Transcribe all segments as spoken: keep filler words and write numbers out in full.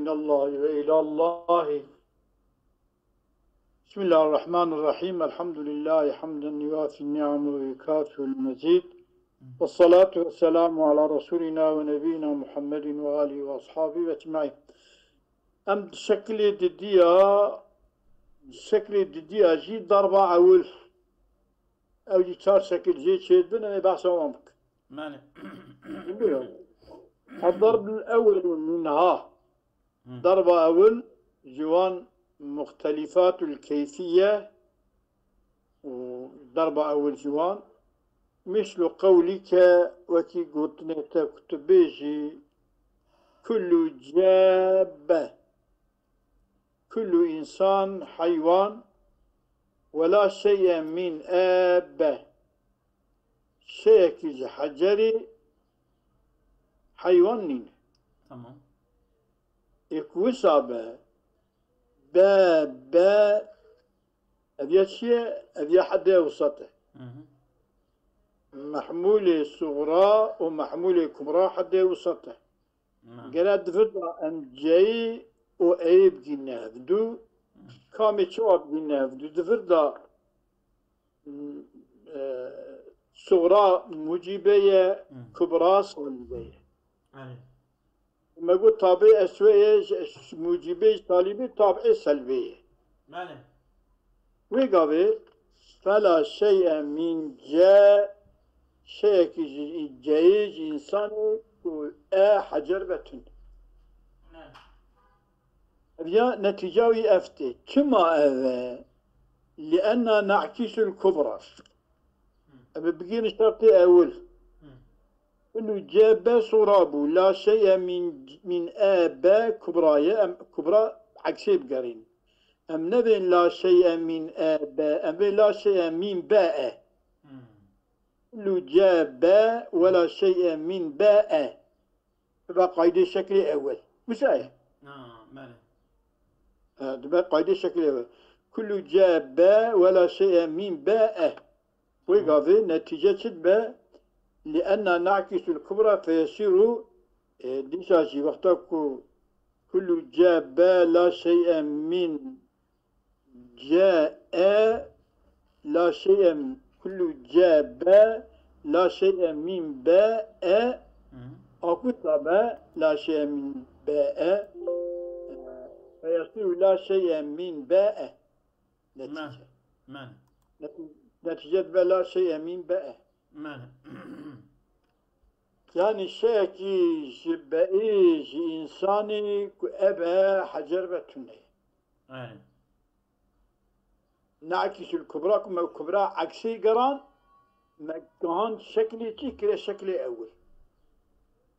من الله وإلى الله. بسم الله الرحمن الرحيم. الحمد لله حمدا يوافي نعمه ويكافئ المزيد. والصلاة والسلام على رسولنا ونبينا محمد وآله وأصحابه أجمعين. Em di şekilê didiya, şekilê didiya jî darba ewil. Ew jî çar şekil jê çêdibin, em ê behsa wan bikin. Belê. الضرب الأول منها. Hı. Darba ewil ji wan muxtelifatul keyfiye û darba ewil ji wan, mislu qewlîke, wekî gotinê te ku tu bêjî, kullu cebe, kullu însan heywan, wela şey'e min ebe, şeyekî ji hecerî heywan nîne. Tamam. Ê ku wisa be, be, be, ev ya çi ye? Ev ya hedê wusat e. Hı hı. Mehmûlê suxra û mehmûlê kubra hedê wusat e. Hı. Gere di vir de em ceyî û eyî bigîne hevdû, kamê çawa bigîne hevdû? Di vir de e, suxra mucîbe ye, Hı. kubra salîbe ye. Belê. Me got tabê eswe ye, ji, ji mucîbê salîbê tabê selbê ye. Belê. Wê gavê, fela şey'e min ce, şeyekî ji ceyê, ji însanê ku e hecer be tune. Belê. Ev ya netîca wî ev tê. Çima ev e? Lienna ne'kisul kubra. Ev bigihîne şertê ewil. Kullu ce be suxra bû. La şey'e min, min e be kubra ye. Em kubra eksê bigerîn. Em nebên la şey'e min e be. Em bê la şey'e min be e. Kullu ce be wela şey'e min be e. Dibe qaydê şeklê ewil. Wisa ye? Ha, belê. E, dibe qaydê şeklê ewil. Kullu ce be wela şey'e min be e. Wê Hı. gavê netîce çi dibe? Lienna ne'kisul kubra feyesiru, e, dîsa jî wexta ku kullu ce be la şey'e min ce e, la şey'e, kullu ce be la şey'e min be e, Hı. akusa be la şey'e min be e, e, feyesiru la şey'e min be e. Netice. Men. Neti-, netice dibe la şey'e min be e. Men. Yani şeyekî ji beî, ji însanî ku ebe hecer be tune. Aynen. Ne'kisul kubra, ku me kubra eksê geran, me gihand şeklê çi kire şeklê ewil.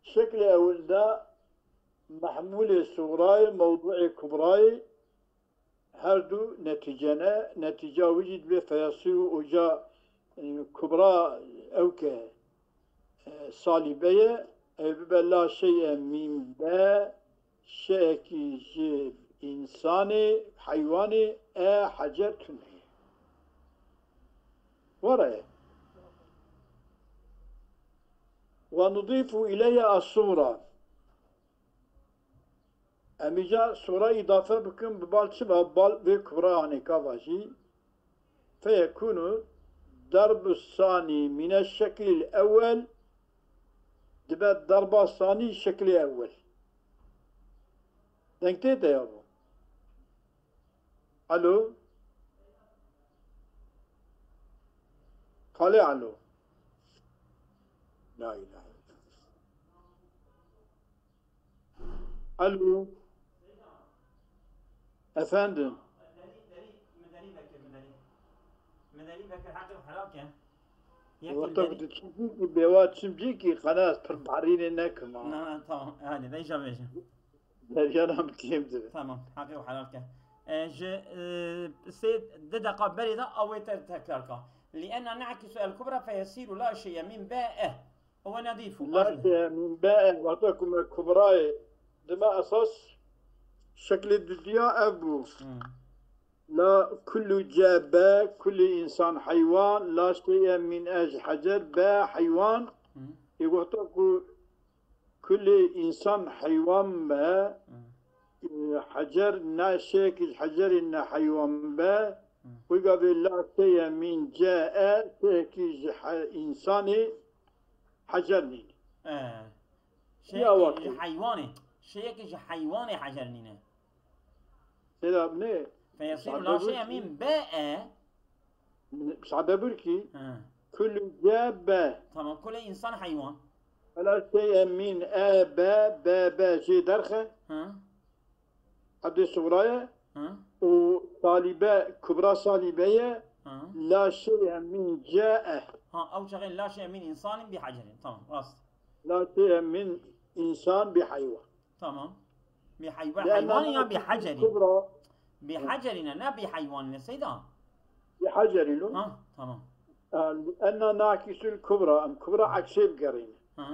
Şeklê ewil de mehmûlê suxrayê, mewdu'ê kubrayê her du netîce ne. Netîca wî jî dibê feyasî û oca, e, kubra ew ke, e, salîbe ye, ew bibe la şey'e mîm be, şeyekî ji însanê, heywanê, e, hecer tune ye. Were ye. Ve nudîfu ileyhe es-suğra. Em îca suğra îdafe bikin, bi bal çi ve? Bal vê kubra anê ka vajî. Feyekûnu derbu sanî mine şeklîl ewel, dibe derba sanî şeklê ewel. Deng tê te ya bo? Alo? Xalê alo? La ilahe illallah. Alo. Efendim. Wexta ku tu çimcîkî bêwa çimcîkî qena ez pir barînê nekim ha. Na, na, tamam. Hadi, veyca, veyca. Deryana min têm dibe. Tamam, heqê û helal ke. E, ji, e, sê, di deqa berê de awê te tekrar ka. Li enna ne'kisu el kubra feyesiru la şey'e min be e. Ew nedîf û La şey'e min be e, wexta ku me kubrayê dime esas şeklê dudiya ev bû. Hmm. La kullu ce be, kulli insan heywan, la şey'e min e ji hecer be heywan. Hmm. Ê wexta ku kulli insan heywan be, Hmm. e, hecer ne, şeyekî ji hecerî ne heywan be, wî gavê la şeye min ce e, şeyekî ji he-, însanê hecer nîne. E, Ya şeyekî ji wekî. heywanê, şeyekî ji heywanê hecer nîne. Seyda ne? Feyesîru Sade la bû şeye ki. min be e. Sade bû ki. Hı. Kullu ce be. Tamam, kulê însan heywan. Wela şeye min e be, be, be, jê derxe. Hı. Hebdê suğra ye. Hı. Û salibe, kubra salibe ye. Hı. La şeye min ce e. Ha, ew çaxê la şeye min insanin bi hacerin. Tamam, rast. La şeye min insan bi heywan. Tamam. Bi heywan, لأن heywanê ya bi ناقص hacerî? الكبرى. Bi hacerî ne, ne bi heywanî ne Seyda? Bi hacerî lo. Ha, tamam. E, لأن ناقص الكبرى, em kubra eksê bigerîne. Ha.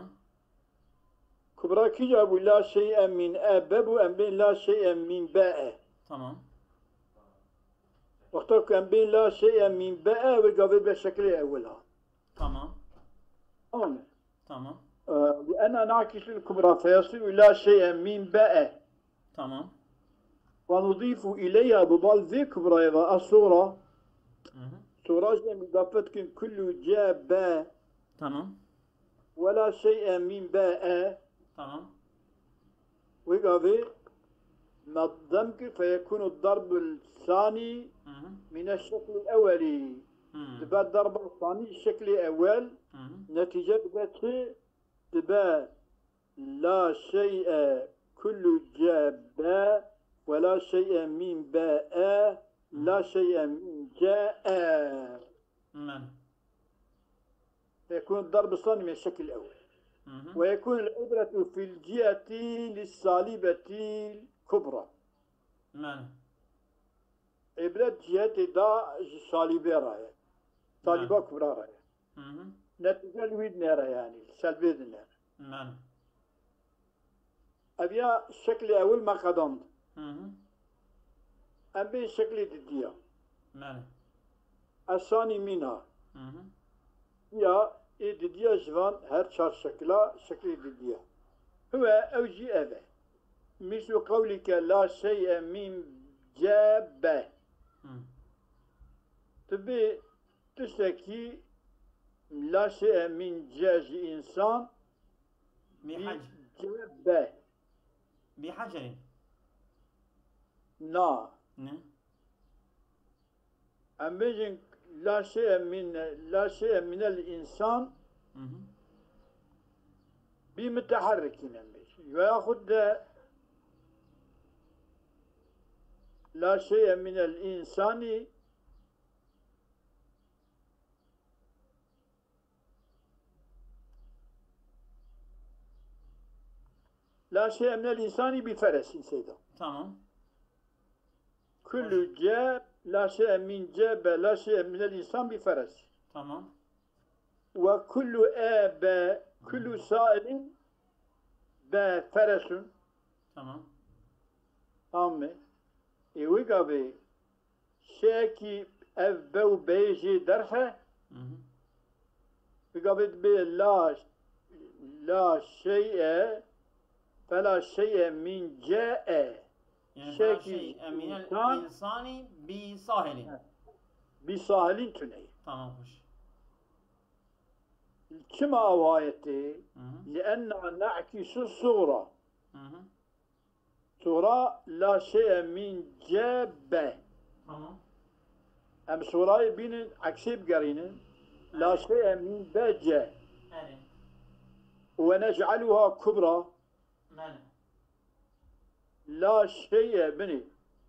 Kubra kîja bû, la şeye min e be bû, em bên la şeye min be e. Tamam. Wexta ku em bên la şeye min be e, wê gavê be şeklê ewil ha. Tamam. Tamam. Tamam. E, لأن ناقص الكبرى فيصير لا شيء من بقى. Tamam. ونضيف إليها, bi bal vê kubrayê ve, الصغرى. Hı hı. Suğra jî em îdafe dikin, kullu ce be. Tamam. ولا شيء من بقى. Tamam. Wê gavê me dem kir, feyekûnu darbul sanî Hı hı. mine şeklî ewelî. Hı. Dibe darba sanî şeklê ewel, Hı hı. netîce dibe çi? Dibe la şey'e kullu ce be ve la şey'e min be e, la şey'e min ce e. Mane. Feyekûnu darbu sanî mine şeklî ewel. Hı hı. Ve yekûnul ibretu fil cihetil salibetil kubra. Mane. Îbret cihetê da ji salîbê re ye. Salîba Mane. kubra re ye. Hı hı. Netîce li wî dinêre yanî, li ser vê dinêre. Mane. Ev ya şeklê ewil me qedand. Hı hı. Em bên şeklê didiya. Mane. Esanî mîna. Hı hı. Ya ê didiya ji van her çar şekla şeklê didiya. Huwe ew jî ev e. Mîslu qewlike la şey'e min ce be. Hı. Tu bê tiştekî la şey'e min ce ji însan Bi bi hac- ce be. Bi hacerin. Na. Ne? Em bêjin la şey'e min, la şey'e minel însan Hı hı. bi muteherrikîn em bêjin. Veyaxud de la şey'e minel însanî La şey'e minel insanî bi feresin Seyda. Tamam. Kullu ce, la şey'e min ce be, la şey'e minel insan bi feresin. Tamam. Ve kullu e be, kullu Hı. sailin be feresun. Tamam. Tamam mı? E, wî gavê Şekî ev be û beyê jê derxe. Hı hı. Bi gavê dibe la, la şey'e, fela şey'e min ce'e. Yani fela Şekî şey'e minel insan insanî bi sahilin. Bi sahilin tune. Tamam, hoş. Çima ew ayetê? Hı hı. Li enna ne'kisu sugra. Hı hı. Sura la şey'e min ce be. Tamam. Em surayê bînin, eksê bigerînin. La Evet. şey'e min be ce. Evet. Ve nec'aluha kubra. Bele. La şey'e bini.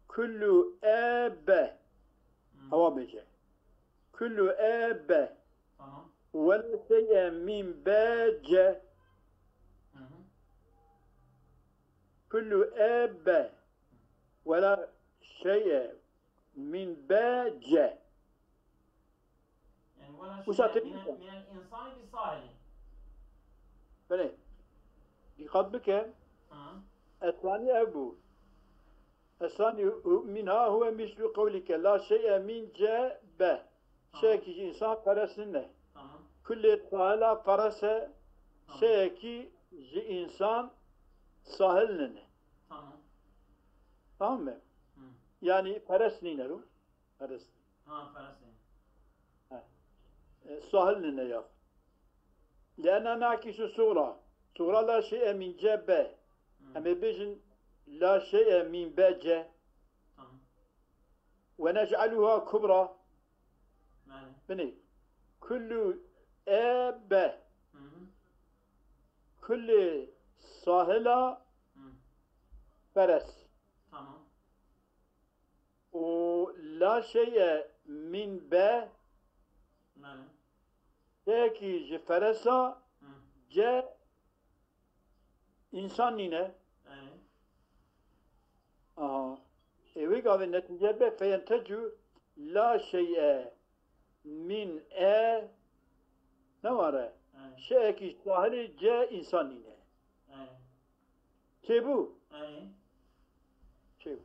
Kullu e be. Hı. Hewa bêje. Kullu e be. Tamam. Ve la şey'e min be ce. Hı hı. Kullu e be. Ve la şey'e min be ce. Yani, ve la Wisa şey'e tepkî minel, minel insani bi sahili. Belê. Dîqat bike. Ha. Esanî ev bû. Esanî hu-, minha huve mislu qewlike la şey'e min ce be. Tamam. Şeyekî ji însan feres nine. Tamam. Kulê sahila ferese Tamam. şeyekî ji însan sahil nine. Tamam. Tamam mı? Hı. Yani feres nîne ro. Feres. Ha, feres nîne. Ha. E, sahil nîne ya. Lena nakîsu suğra. Suğra la şey'e min ce be. Hı. Em ê bêjin la şey'e min be ce. Tamam. Ve nec'aluha kubra. Yani. Binê. Kullu e be. Hı hı. Kulli sahila Hı. feres. Tamam. Û la şey'e min be. Yani. Têkî ji feresa Hı. ce însan nîne. Yani. Aha. Ê wê gavê netîce be feyentecu la şey'e min e ne ware. Yani. Şey'ekî sahilê ce însan nîne. Yani. Çêbû? Yani. Çêbû.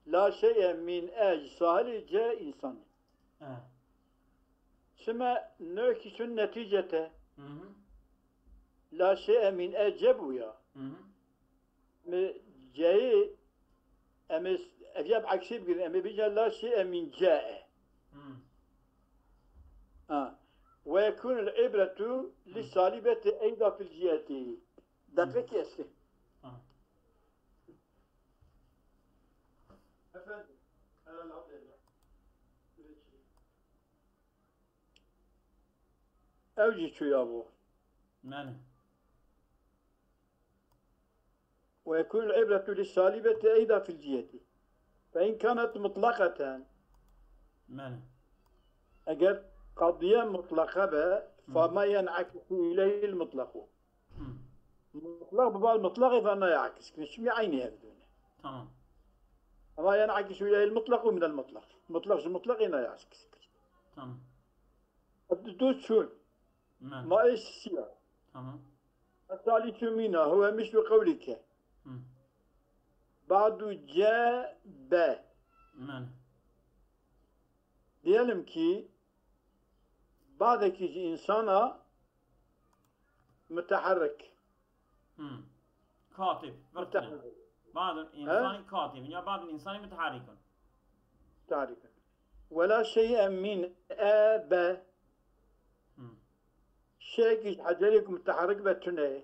La şey'e min e ji sahilê ce însan nîne. Evet. Çime nökî çün neticete. Hı hı. La şey'e min e ce bûya. Hı hı. Mi ceyê em ê s-, ev ya bi eksê bigirin, em ê bîja la şey'e min ce e. Hı. Ha. Ve yekûnul ibretu Hı. li salibeti eyda fil ciheti. Hı. Deqekî eskê. Tamam. Efendim. Herhalde. Ew jî çûya bû. Mene. Ve yekûnul ibretu li salibeti eyda fil ciheti. Fe in kanet mutlaqeten. Mene. Eger qadiye mutlaqa be, Hı. fema yen'akisu ileyhil mutlaqu. Hı. Mutlaq bi bal mutlaqê ve nayê akis kirin. Çimkî eynî hev dûne. Tamam. Ama yen'akisu ileyhil mutlaqu minel mutlaq. Mutlaq ji mutlaqê nayê akis kirin. Tamam. Dû çûn. Mene. Ma ê sisiya. Tamam. Esalisu mina huve mislu qewlike. Hı. Ba'du ce be. Mene. Diyelim ki badekî ji însana muteherrik. Hı. Katib, virtine. Muteherrik. Ba'du He? insani katib. Ya ba'du insani muteherrikun. Muteherrikun. Wela şey'e min e be. Hı. Şey'ekî ji hecerê ku muteherrik be tune.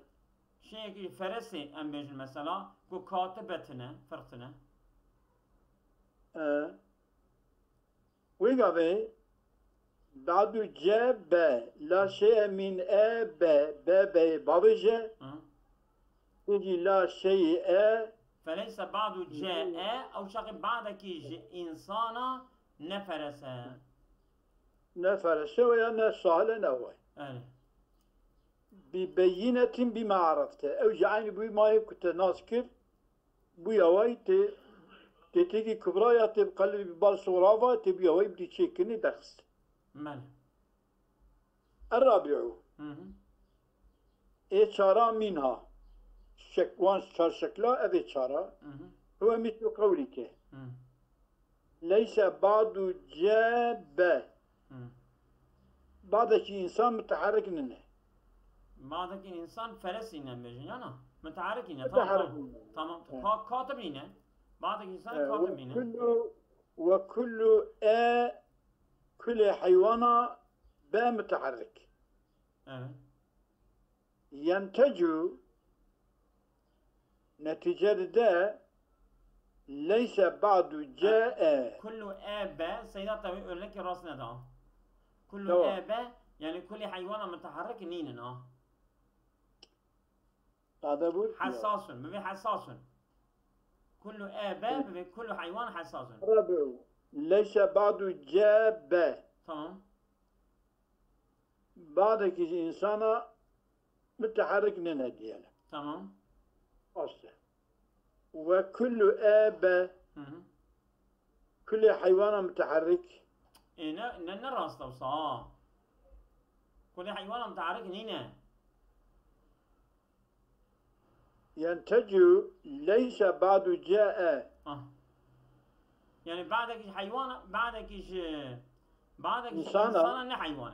Şey'ekî feresê em bêjin mesela, ku katib be tune, firtine. E. Wê gavê ba'du ce be, la şey'e min e be, be be bavêje. Hı. Pêncî la şey'e. Feleyse ba'du ce e, ew çaxê badekî ji însana ne ferese. Ne ferese we ya ne sahile ne we. Erê. Bi beyinetin bima arefte. Ew jî eynî bûyî mayê ku te nas kir, bûya wayî tê, tê têkî kubra ya tê bi qelibî bi bal suxra va, tê bûya wayî bi dî çêkirinê derxist. Mele. Errabi'u. Hı hı. Ê çara mînha. Şek-, wan çar şekla, ev ê çara. Hı hı. Huve mislu qewlike. Hı. Leyse ba'du ce be. Hı. Badekî însan muteherrik nine. Badekî însan feres îne bêjin, yana? Muteherrik îne, tamam, Muteherrik tamam. îne. Tamam, Evet. ka-, katib îne. Badekî însan Evet. katib Ve îne. kullu, ve kullu e, kulê heywana be muteherrik. Evet. Yentecu, netice dide, leyse ba'du ce e. Kullu e be, Seyda te wê örnekê rast neda. Kullu Tamam. e be, yani kulê heywana muteherrik nînin ha. Sade bû. Hessasun, bivê hessasun. Kullu e be, Evet. bivê kullu heywan hessasun. Rabi'u, leyse ba'du ce be. Tamam. Badekî ji însana muteherrik nine diyelim. Tamam. Rast e. Ve kullu e be. Hı hı. Kulê heywana muteherrik. E, ne, ne, ne rast e wisa, ha. Kulê heywana muteherrik nîne. Yentecu leyse ba'du ce e. Ah. Yani badekî ji heywana, badekî ji, badekî ji Însana. însana ne heywan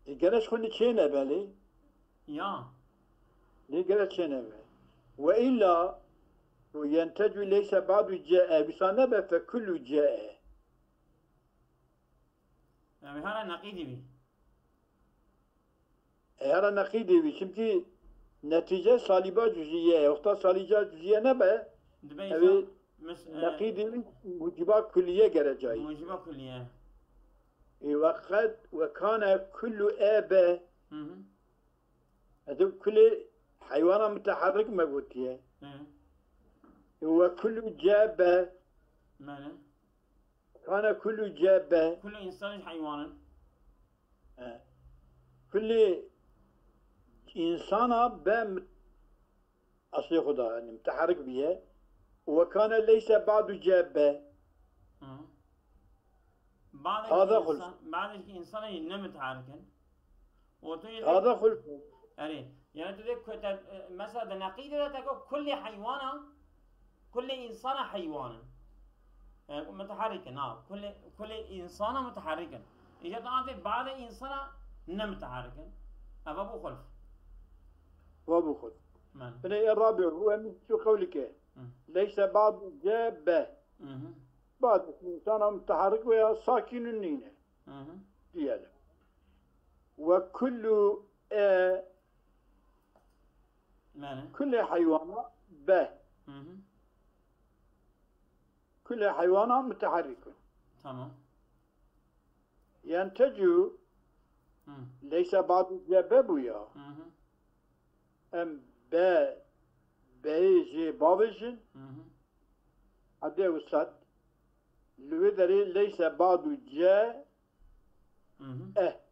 e. E, gere ji xwe çêne belê. Ya. Lê gere çêne be. Ve illa Yentecu leyse ba'du ce'e. Wisa nebe fe kullu ce'e. Yani hara neqîdî bî. E, hera neqîdî bî. Çimkî netîce salîba cüzîye ye. Wexta salîca cüzîye nebe, Dibe ew ê însan mis- e, neqîdî bî, muciba kulliye gerecayî. Muciba kulliye. Ê, weqet wekane kullu e be. Hı hı. Ev kulê heywana mutaharrik me gotiye. Hı. Ê, we kullu ce be. Mene. Kana kullu ce be. Kullu insan heywanın. E, kulê insana be mut- aslê xwe da, yani mutaharrik biye. Wekane leyse ba'du ce be. Hı. Bazı Taze insan, xulf. Bazı insana ne mutaharrikin. O tu Taze xulf. Erê, yani tu dê kute, e, mesela de neqîde de teko kulli heywana, kulli insana heywanın. E, mutaharrikin, ha. Kulli, kulli insana mutaharrikin. Îca tu ante bazı insana ne mutaharrikin. Eva bu xulf. Ve bu xulf. Men. Bine e rabi, bu emin şu qewlike. Hı. Leyse ba'du ce be. Hı hı. Bazı insana mutaharrik veya sakinun nîne. Hı hı. Diyelim. Ve kullu e Mene. kulli heywana be. Hı hı. Kulli heywana mutaharrikun. Tamam. Yentecu Hı. leyse ba'du ce be bu ya. Hı hı. Em be, beyê jê bavêjin. Hı hı. Ade usat. Li wê derê leyse ba'du ce Hı hı. e.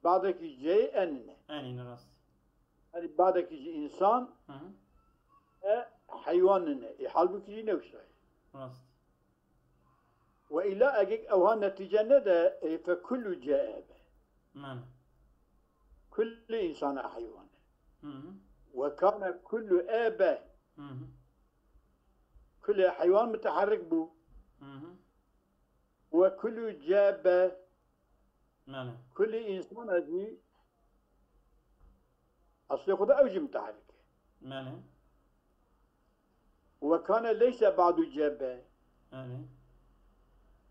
Badekî ceyê e nine. Enî rast. Yani badekî ji insan Hı hı. e heywan nine. E, halbukî jî ne wisa ye. Rast. Ve illa egek ewha netîce nede, e, fe kullu ce e be. Men. Kulli insana heywan e. Hı hı. Ve kane kullu e be. Hı hı. Kulli heywan mutaharrik bu. Hı hı. Ve kullu ce be. Mene. Kulli insana jî aslê xwe de ew jî mutaharrik e. Mene. Ve kane leyse ba'du ce be. Mene.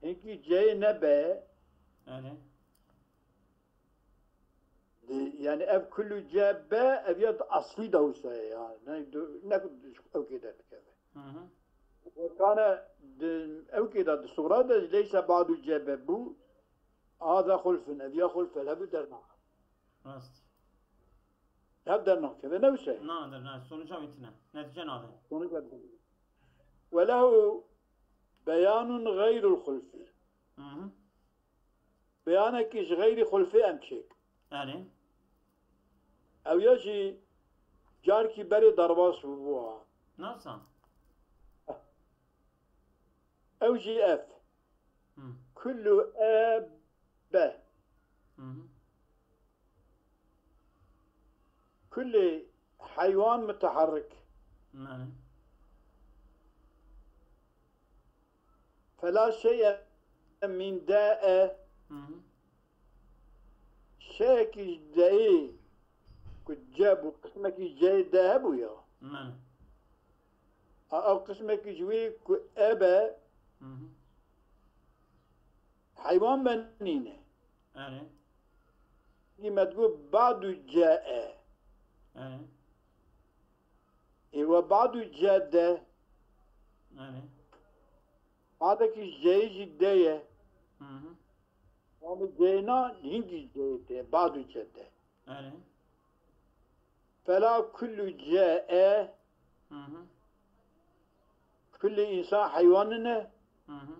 Hinkî ceyê ne be. Mene. Di- Yani ev kullu ce be, ev ya di aslî de wisa ye ya. Ne, du- ne ku ew kê de dikeve. Hı hı. Ve kane di ew kê de di sugra de leyse ba'du ce be bu. Aza xulfin, ev ya xulf e, hev dernax. Rast. Hev dernax keve ne wisa ye. Na, der, na, sonuca wî tine. Netice nade. Sonuca. Ve lehu beyanun xeyrul xulfi. Hı hı. Beyanekî ji xeyrî xulfê em çêk. Erê. Ew ya jî carkî berê derbas bûbû ha. Nasıl? Ew jî ev. Hı. Kullu e be. Hı hı. Kulli heywan mutaharrik. Mene. Fela şey'e min de e. Hı hı. Şeyekî ji deyê ku ce bû, qismekî ceyê de hebû ya. Mene. A ew qismekî ji wî ku e be, Hı hı. heywan be nîne. Erê. Qîmet got ba'du ce e. Erê. Ê we ba'du ce de. Erê. Badekî ceyê jî de ye. Hı hı. Yani ceyna hingî ceyê de, ba'du ce de. Erê. Fela kullu ce e. Hı hı. Kulli insan heywan nine. Hı hı.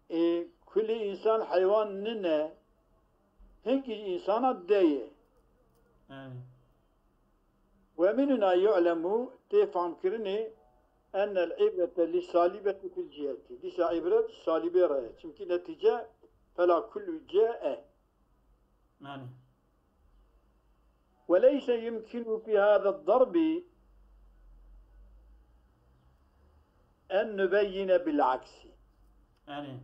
Ê, kulli insan heywan nine. Hingî insana de ye. Erê. Ve min huna yu'lemu, tê famkirinê, ennel ibrete li salibeti fil ciheti. Dîsa îbret salibê re ye. Çimkî netîce fela kullu ce e. Mene. Ve leyse yumkinu fi hada darbi en nubeyyine bil aksi. Erê.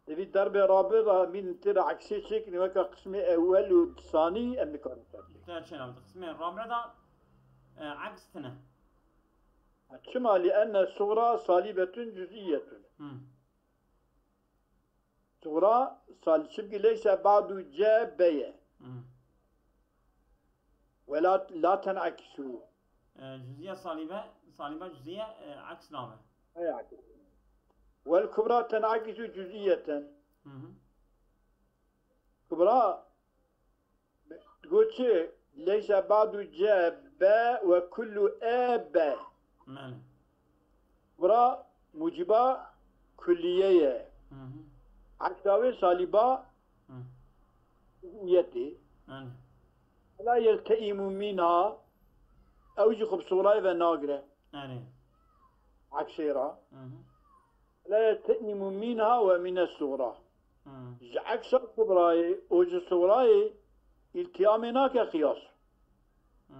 Di vî derbê rabe de mîn tê de eksê çêkin, weke qismê ewel û sanî em nikarin ser bêkin. Te çêna bi qismê rabe de, e, aks tine. Çima? Li enne sugra salibetun cüz'iyetun. Hmm. Sugra sal-, çimkî leyse ba'du C B ye. Hmm. Ve la, la ten'akisu. E, cüziye salibe, salibe cüziye e, aks nabe. Vel kubra ten'akisu cüz'iyeten. Hı hı. Kubra goçi leyse ba'du C B ve kullu E B. Mele. Kubra muciba kulliye ye. Hı hı. Eksa wê saliba Hı. cüz'iyetê. Mele. La yelteimu minha, ew jî xwe bi sugrayê ve nagire. Mele. Eksê ra. Hı hı. La yelteimu minha ve mine sugra. Hı. Ji eksa kubrayê û ji sugrayê îltiyamê nake qiyas. Hı.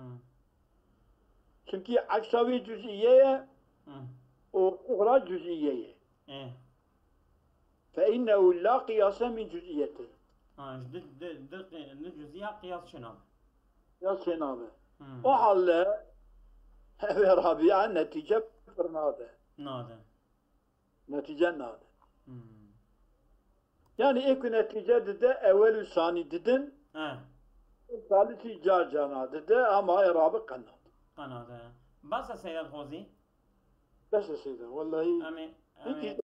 Çimkî eksa wê cüz'iye ye Hı. û sugra cüz'iye ye. E. Fe innehu la qiyase min cüz'iyeti. Ha, ji di, di, di, di cüziya qiyas çênabe. Ya çênabe. Hı. O halde ev ê Rabia netîce pir nade. Nade. Netîce nade. Hı. Yani ê ku netîce dide ewel û sanî didin, He. salisî car cana dide ama ê Rabi qenat. Qenade. Basa Seyda Xozî. Bes e Seyda, wellahî. Em ê, em Hiç ê,